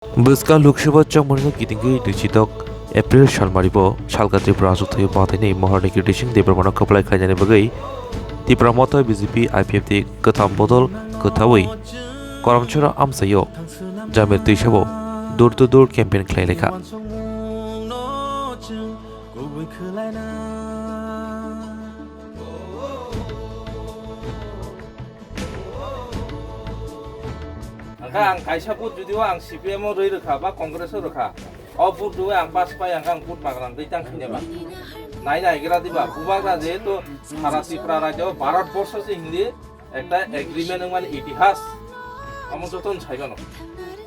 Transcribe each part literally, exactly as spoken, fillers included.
Bwskang Lok Sabha chongmarino kitingwi duichidok April salmaribo Salka Tripura achukthai bathai ni Maharani Kirti Singh Debbarmano kwplai khlainani bagwi Tipra Motha B J P I P F T kwtham bodol kwthawi Karamchara amchaio Jamir twisabo door to door campaign khlai laikha. Hingke ang kaisa vote jodi o ang C P M o rwi rwkha ba Congress o rwkha, o vote rwi ang pass pai hingke ang vote magrang twi tang khainai ba. Nai nai gra diba, bubagra jehetu sara Tripura rajyo Bharat borsho se hindi ekta agreement wngmani itihas omo joto no sai mano.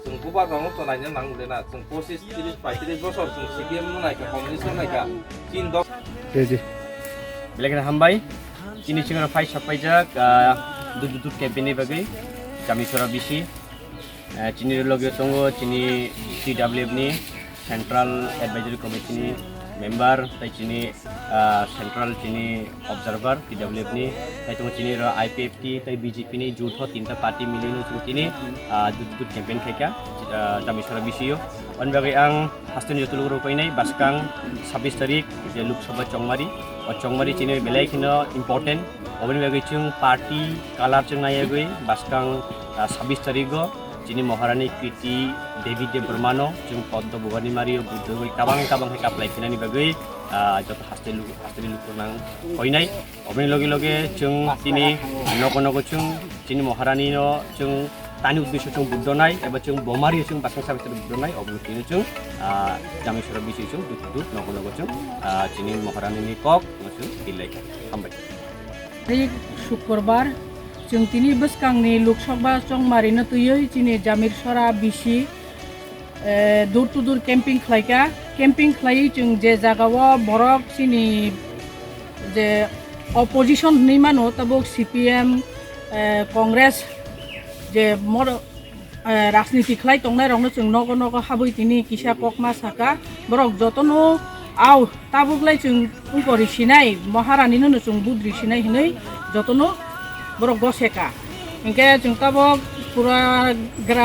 Chwng bubagra no to naina nang le na, chwng pochis, tris, paitris bosor chwng C P M no naikha, Congress no naikha, chin dok. Belai kheno hambai. Chini chwngno phai sapaijak, ah, dut dut campaign ni bagwi, Jamisora bisi. Ah, chini loge tongo chini T W F ni Central Advisory Committee ni member, tai chini, ah, Central chini observer T W F ni, tai tongo chini ro I P F T tai B J P ni juto tinta party mili no chwng chini, ah, dut dut campaign khaikha, ah, Jamisora bisi o. Ani bagwi ang Haste ni joto lukurok painai bwskang sabbish tarik je Lok Sabha chongmari, o chongmari chini belai kheno important. Oboni bagwi chwng party colour chwng naiwi bwskang, ah, sabbish tarik o chini Maharani Kirti Devi Debbarma no chwng Poddo Bhubanimari o buddhogwi kabang kabang khe kaplai khinani bagwi, ah, joto haste lu-, haste ni lukurok nang painai. Oboni loge loge chwng tini nogo nogo chwng chini Maharani no chwng tani uddesyo chwng buddho nai eba chwng bomari chwng basang sabi sabi buddho nai, oboni tini chwng, ah, Jamisora bisi chwng dut dut nogo nogo chwng, ah, chini Maharani ni kok no chwng tilai kha. Hambai. Tei Shukurbar chwng tini bwskangni Lok Sabha chongmarino twiwi chini Jamisora bisi eh, door to door camping khlaikha. Camping khlaiwi chwng je jagao borok chini je opposition hinwi mano, tabuk C P M, eh, Congress je mor-, eh, rajniti khlai tongnairokno chwng nogo nogo habwi tini kisa kokma saka. Borok jotono au Tabuk lai chwng wngkor risinai, Maharani no chwng vote risinai hinwi jotono borok goseka. Hinkhe chwng tabuk pura gram